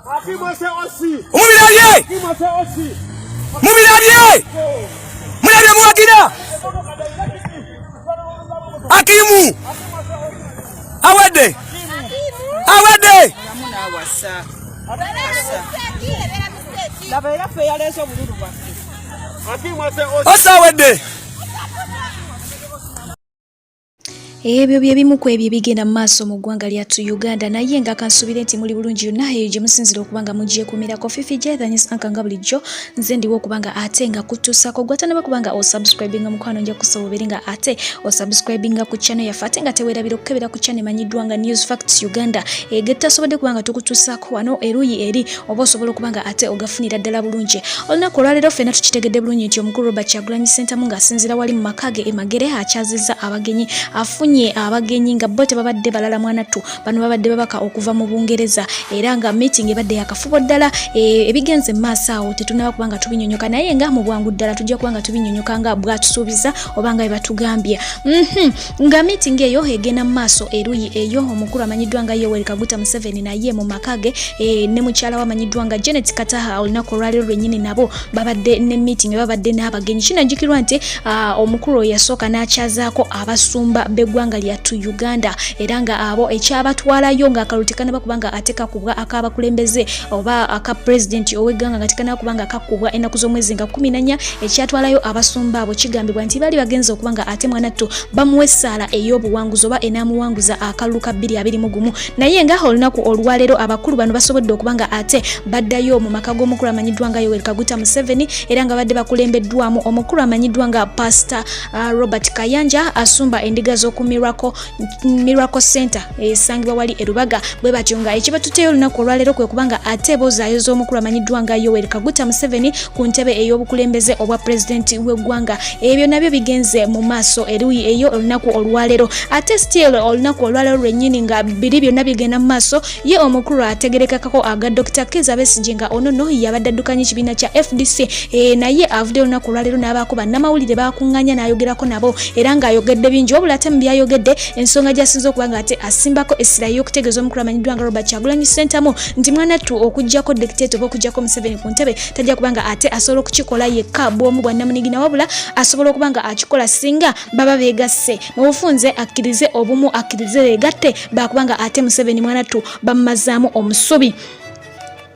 Mubirabye, mubirabye, mulabye muwagira Akimu awedde, awedde. Osa awedde. Ebyo bye bimu ku ebyo ebigenda mu maaso mu ggwanga lyattu Uganda, naye nga kansuubire nti muli bulungi yonna eyo gye musinzira okuba nga mugyekuumirako. Fifi Jethanyis Anka, nga bulijjo nze ndiwo okuba nga ate nga kutuusaako. Gwatanaba kuba nga osubscribinga, mukwano, nja kusaba obeere nga ate osubscribinga ku channel yaffe, ate nga teweerabira okukebera ku channel emanyiddwa nga News Facts Uganda. Ge tutasobodde kuba nga tukutuusaako wano, eruuyi eri oba osobola okuba nga ate ogafunira ddala bulungi. Olunaku olwaleero ffenna tukitegedde bulungi nti omukulu Robert Kyagulanyi Ssentamu ng'asinziira wali mu maka ge e Magere akyazizza abagenyi, afunye abagenyi nga bo tebabadde balala, mwanattu, bano babadde babaka okuva mu Bungereza, era nga meeting ebadde yakafubo ddala. Ebigenze mu maaso awo tetunaba kuba nga tubinyonyoka, naye nga mu bwangu ddala tujja kuba nga tubinyonyoka nga bwatusuubiza oba nga bwe batugambye. Nga meeting eyo egenda mu maaso eruyi eyo, omukulu amanyiddwa nga Yoweri Kaguta Museveni naye mu maka ge ne mukyala we amanyiddwa nga Janet Kataha, olunaku olwaleero lwennyini nabo babadde ne meeting, babadde n'abagenyi. Kinajjukirwa nti omukulu oyo yasooka n'akyazaako abasumba b'eggwanga lyattu Uganda, era nga abo ekyabatwalayo ng'akalulu tekanaba kubanga ate kakubwa ak'abakulembeze oba aka pulezidenti ow'eggwanga nga tekanaba kubanga kakubwa ennaku z'omwezi nga 14, ekyatwalayo abasumba abo kigambibwa nti baali bagenze okuba nga ate mwanattu bamuwa essaala ey'obuwanguzi oba enaamuwanguza akalulu ka 2021. Naye nga olunaku olwaleero abakulu bano basobodde okuba nga ate baddayo mu maka g'omukulu amanyiddwa nga Yoweri Kaguta Museveni, era nga badde bakulembeddwamu omukulu amanyiddwa nga Pastor Robert Kayanja, asumba endiga z'oku Miracle Center esangibwa wali e Rubaga. Bwe batyo nga ekibatuteyo olunaku olwaleero kwe kubanga ate bozaayoza omukulu amanyiddwa nga Yoweri Kaguta Museveni ku ntebe ey'obukulembeze obwa pulezidenti w'eggwanga. Ebyo nabyo bigenze mu maaso eruuyi eyo olunaku olwaleero. Ate still olunaku olwaleero lwennyini nga biri byonna bigenda mu maaso, ye omukulu ategerekekako aga Dr. Kizza Besigye, nga ono no yabadde addukanya ekibiina kya FDC, naye avudde olunaku olwaleero n'abaako bannamawulire bakuŋŋaanya n'ayogerako nabo, era ng'ayogedde bingi. Wabula ate mu byayogedde, ensonga gy'asinze okuba nga ate asimbako essira y'okutegeeza omukulu amanyiddwa nga Robert Kyagulanyi Ssentamu nti mwanattu, okuggyako dictator oba okuggyako Museveni ku ntebe, tajja kuba nga ate asobola okukikola yekka bw'omu bwannamunigina, wabula asobola okuba nga akikola singa baba beegasse. Mu bufunze akkirize obumu, akkirize beegatte, bakuba nga ate Museveni mwanattu bamumazaamu omusubi.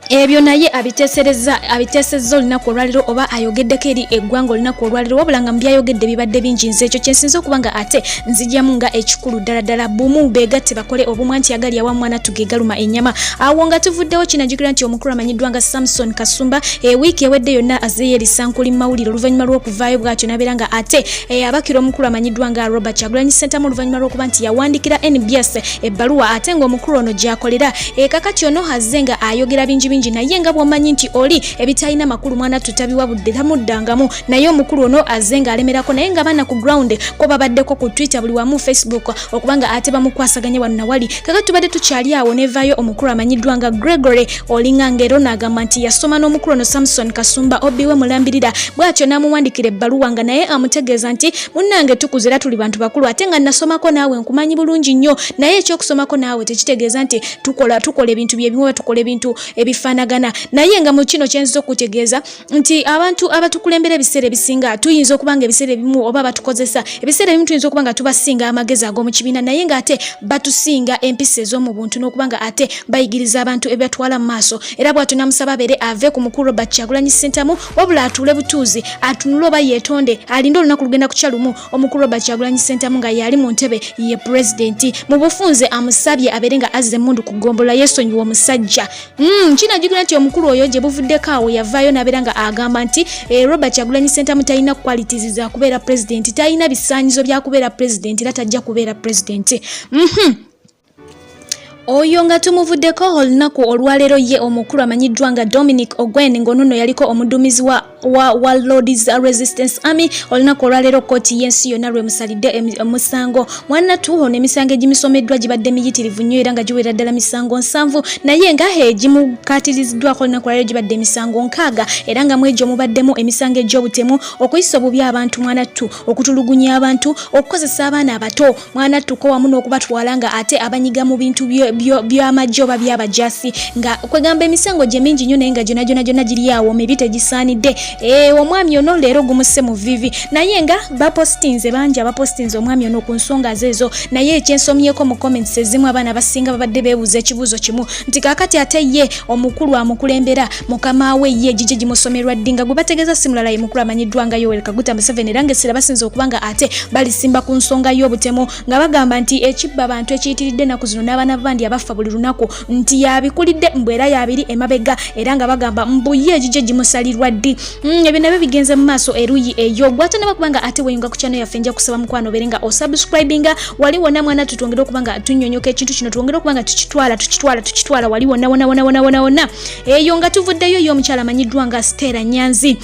Ebyo naye abiteesereza, abiteesezza olunaku olwaliro oba ayogeddeko eri eggwanga olunaku olwaliro. Wabula nga mu byayogedde bibadde bingi, nze ekyo kyensinza okuba nga ate nzijjamu nga ekikulu ddala ddala bumu, beegatte bakole obumu, anti agali awamu mwana tugegaluma ennyama. Awo nga tuvuddewo, kinajjukira nti omukulu amanyiddwa nga Samson Kasumba wiiki ewedde yonna azzeeyo erisankuli mu mawulire oluvannyuma lw'okuvaayo bw'atyo n'abeera nga ate abakira omukulu amanyiddwa nga Robert Kyagulanyi Ssentamu, oluvannyuma lw'okuba nti yawandikira NBS ebbaluwa, ate ng'omukulu ono gy'akolera. Kakati ono azze nga ayogera bingi bingi, naye nga bw'omanyi nti oli ebitalina makulu mwana tutabiwa budde, tamuddangamu. Naye omukulu ono azze ng'alemerako, naye nga baana ku ground ko babaddeko ku Twitter, buli wamu, Facebook, okuba nga ate bamukwasaganya wano nawali. Kakati tubadde tukyali awo, nevaayo omukulu amanyiddwa nga Gregory Olinga ngero n'agamba nti yasoma n'omukulu ono Samson Kasumba obiwe mulambirira, bw'atyo n'amuwandikira ebbaluwa nga naye amutegeeza nti munnange, tukuze era tuli bantu bakulu, ate nga nasomako naawe, nkumanyi bulungi nnyo, naye ekyokusomako naawe tekitegeeza nti tukola ebintu byebimu oba tukola ebintu ebifaanagana. Naye nga mu kino kyenziza okutegeeza nti abantu abatukulembera ebiseera ebisinga tuyinza okuba nga ebiseera ebimu oba batukozesa, ebiseera ebimu tuyinza okuba nga tubasinga amagezi ag'omu kibiina, naye ng'ate batusinga empisa ez'omu buntu n'okuba nga ate bayigiriza abantu ebibatwala mu maaso. Era bw'atyo n'amusaba abeere ave ku mukulu Robert Kyagulanyi Ssentamu, wabula atuule butuuzi, atunule oba yeetonde, alinde olunaku lugenda kukya lumu omukulu Robert Kyagulanyi Ssentamu nga yali mu ntebe ye pulezidenti. Mu bufunze amusabye abeere nga azza emmundu ku ggombolola, yeesonyiwa omusajja. Kinajjukira nti omukulu oyo gye buvuddeko awo yavaayo n'abeera nga agamba nti Robert Kyagulanyi Ssentamu talina qualities za kubeera pulezidenti, talina bisaanyizo bya kubeera pulezidenti, era tajja kubeera pulezidenti. Oyo nga tumuvuddeko, olunaku olwaleero ye omukulu amanyiddwa nga Dominic Ogwen, ng'ono nno yaliko omuduumizi wa wa, wa Lord's Resistance Army. Olunaku olwaleero kkooti y'ensi yonna lwemusalidde omusango. Mwanattu ono emisango egimisomeddwa gibadde miyitirivu nnyo era nga giwera ddala misango 70, naye nga egimukatiriziddwako olunaku olwaleero gibadde emisango 60, era nga mwegyo mubaddemu emisango egy'obutemu, okuyisa obubi abantu, mwanattu okutulugunya abantu, okukozesa abaana abato, mwanattu ko wamu n'okubatwala nga ate abanyiga mu bintu by'amagye oba by'abajasi, nga kwegamba emisango gye mingi nnyo, naye nga gyonna gyonna gyonna giri awo mibi, tegisaanidde. Omwami ono leero gumusse mu vivi, naye nga bapostinze bangi abapostinze omwami ono ku nsonga ze ezo. Naye ekyensomyeko mu comments ezimu, abaana abasinga babadde beebuuza ekibuuzo kimu nti kaakati ate ye omukulu amukulembera, mukama we, ye gije gimusomerwa ddi? Nga gwe bategeeza si mulala, ye mukulu amanyiddwa nga Yoweri Kaguta Museveni, era ng'essira basinze okuba nga ate balisimba ku nsonga y'obutemu, nga bagamba nti ekibba abantu ekiyitiridde ennaku zino n'abaana bandi abafa buli lunaku nti yabikulidde, mbu era yabiri emabega, era nga bagamba mbu ye egije gimusalirwa ddi. Ebyo nabyo bigenze mu maaso eruyi eyo. Gwatanaba kubanga ate weyunga ku channel yaffe, nja kusaba mukwano obeere nga osubscribinga wali wonna, mwana tutwongere okuba nga tunyonyoka ekintu kino, twongere okuba nga tukitwala tukitwala tukitwala wali wonna wonna wonna wonna wonna wonna eyo. Nga tuvuddeyo, yo omukyala amanyiddwa nga Stella Nyanzi.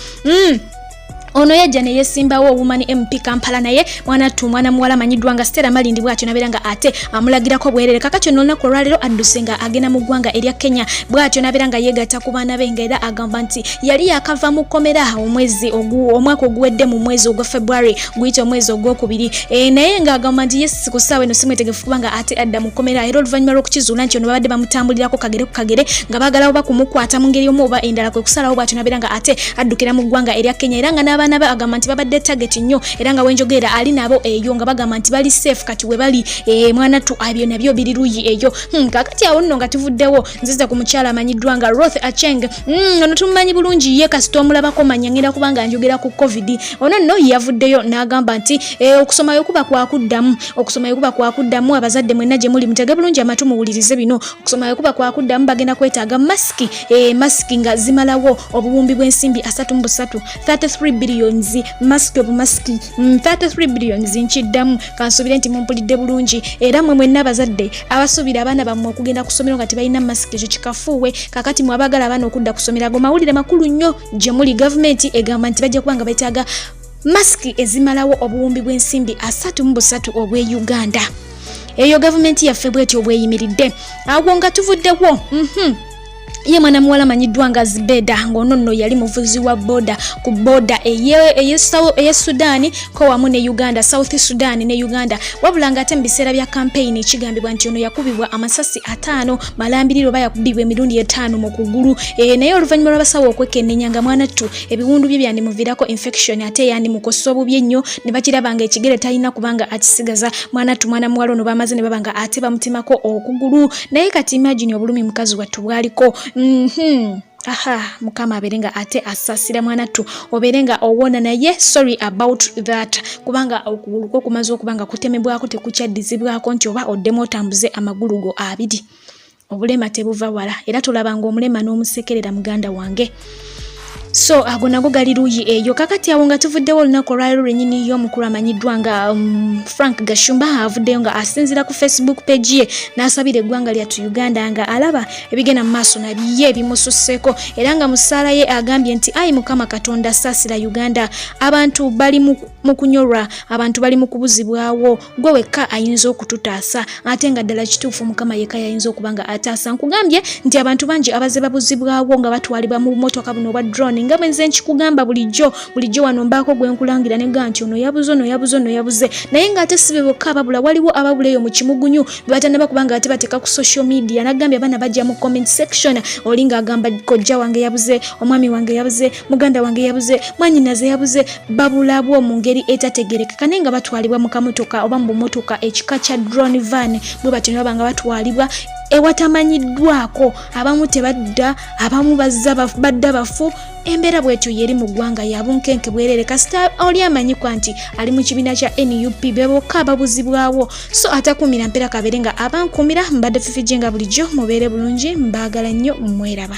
Ono yajja ne yesimbawo Woman MP Kampala, naye mwana ttu mwana muwala amanyiddwa nga Stella Malindi bw'atyo nabeera nga ate amulagirako bwerere. Kakati ono olunaku olwaleero adduse nga agenda mu ggwanga erya Kenya, bw'atyo nabeera nga yeegatta ku baana be, nga era agamba nti yali yakava mu kkomera omwezi omwaka oguwedde mu mwezi ogwa February, guyita omwezi ogwokubiri. Naye ng'agamba nti yes, ku ssaawa eno simwetegefu kubanga ate adda mu kkomera, era oluvannyuma lw'okukizuula nti ono babadde bamutambulirako kagere ku kagere nga baagala oba kumukwata mu ngeri omu oba endala, kwe kusalawo bw'atyo nabeera nga ate addukira mu ggwanga erya Kenya, era nga n'abaana be agamba nti babadde target nnyo, era nga wenjogerera ali nabo eyo, nga bagamba nti bali safe kati we bali. Mwana ttu ebyo nabyo biri luyi eyo. Kakati awo nno nga tuvuddewo, nziza ku mukyala amanyiddwa nga Ruth Acheng. Ono tumumanyi bulungi, ye kasita omulabako manya ngenda kubanga njogera ku COVID. Ono nno yavuddeyo n'agamba nti okusoma yo kuba kwakuddamu, okusoma yo kuba kwakuddamu, abazadde mwenna gye muli mutege bulungi amatu muwulirize bino. Okusoma yo kuba kwakuddamu, bagenda kwetaaga masiki, masiki nga zimalawo obuwumbi bw'ensimbi 33, 33 billions masiki, obumasiki 33 billions. Nkiddamu, kansuubire nti mumpulidde bulungi, era mwe mwenna abazadde abasuubira abaana bammwe okugenda ku ssomero nga tebalina masiki, ekyo kikafuuwe. Kakati mwe abaagala abaana okudda ku ssomero, ago mawulire makulu nnyo gye muli. Gavumenti egamba nti bajja kuba nga beetaaga masiki ezimalawo obuwumbi bw'ensimbi 33 obw'e Uganda. Eyo gavumenti yaffe bwetyo bweyimiridde. Awo nga tuvuddewo, ye mwana muwala amanyiddwa nga Zibeda, ng'ono nno yali muvuzi wa boda ku boda eye Sudan ko wamu ne Uganda, South Sudan ne Uganda, wabula ng'ate mu biseera bya kampeyini kigambibwa nti ono yakubibwa amasasi 5 malambiriro, oba yakubibwa emirundi 5 mu kugulu. Naye oluvannyuma lw'abasawo okwekennenya nga mwana ttu ebiwundu bye byandimuviirako infection ate yandimukosa obubi ennyo, ne bakiraba nga ekigere talina kubanga akisigaza. Mwana ttu mwana muwala ono bamaze ne baba nga ate bamutemako okugulu, naye kati imagine obulumi mukazi wattu bwaliko. Aha, Mukama abeere nga ate asaasira mwana ttu, obeere nga owona, naye sorry about that, kubanga okugulu kwo kumaze okuba nga kutemebwako, tekukyaddizibwako nti oba oddemu otambuze amagulu go abiri. Obulema tebuva wala, era tulabanga omulema n'omusekerera, muganda wange. So ago nago gali luuyi eyo. Kakati awo nga tuvuddewo, olunaku olwaleero lwennyini y'omukulu amanyiddwa nga Frank Gashumba avuddeyo nga asinziira ku Facebook page ye n'asabira eggwanga lyattu Uganda, nga alaba ebigenda mu maaso nabye bimususseeko, era nga mu ssaala ye agambye nti ayi Mukama Katonda, saasira Uganda, abantu bali mu kunyolwa, abantu bali mu kubuzibwawo, gwe wekka ayinza okututaasa. Ate nga ddala kituufu, Mukama yekka yayinza okuba nga ataasa. Nkugambye nti abantu bangi abaze babuzibwawo nga batwalibwa mu bumotoka buno obwa drone, nga bwe nze nkikugamba bulijjo bulijjo wano, mbaako gwe nkulangira ne gaa nti ono yabuze, ono yabuze, ono yabuze, naye ng'ate si be bokka ababula. Waliwo ababula eyo mu kimugunyu be batannaba kubanga ate bateeka ku social media. Nagambye abaana bajja mu comment section, oli ng'agamba kojja wange yabuze, omwami wange yabuze, muganda wange yabuze, mwannyinaze yabuze. Babulabwo mu ngeri etategerekeka, naye nga batwalibwa mu kamotoka oba mu bumotoka ekika kya drone van, bwe batyo ne baba nga batwalibwa ewatamanyiddwako. Abamu tebadda, abamu bazza badda bafu. Embeera bwetyo yeri mu ggwanga ya bunkenke bwerere. Kasita oli amanyikwa nti ali mu kibiina kya NUP, be bokka ababuzibwawo. So atakuumira mpeera kabeere nga abankuumira. Mbadde Fifi J, nga bulijjo mubeere bulungi, mbaagala nnyo, mweraba.